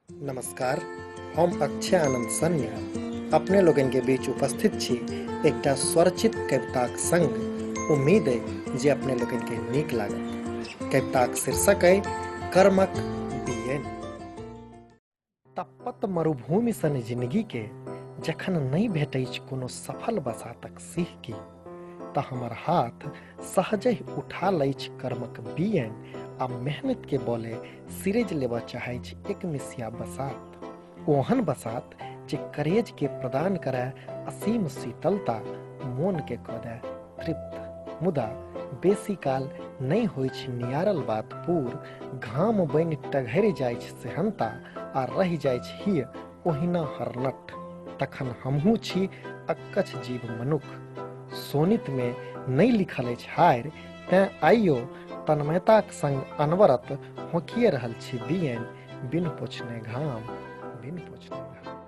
नमस्कार, हम अक्षय आनंद सन्नी अपने लोगन के बीच उपस्थित छी एकटा स्वरचित कविताक संग। उम्मीद अइ जे अपने लोगन के नीक लागत। कविताक शीर्षक अइ कर्मक बीएन। तप्पत मरुभूमि सन जिंदगी के जखन नहि भेटैछ कोनो सफल बसातक सिहकी, तऽ हमर हाथ सहजहि उठा लैछ कर्मक बीएन आ मेहनत के बले सिरजि लेबऽ चाहैछ एक मिसिया बसात। ओहन बसात जे करेज के प्रदान करय असीम शीतलता, मोन के कऽ दय तृप्त। मुदा बेसी काल नहि होइछ नियारल बात पूर, घाम बनि टघरि जाइछ सेहन्ता आ रहि जाइछ हिय ओहिना हरनठ। तखन हमहूँ छी अक्कछ जीव मनुख, शोणित मे नहि लिखल अछि हारि, तेँ आइयो तन्मयताक संग अनवरत होंकिए रहल छी बीएन, बिनु पोछने घाम, बिनु पोछने घाम।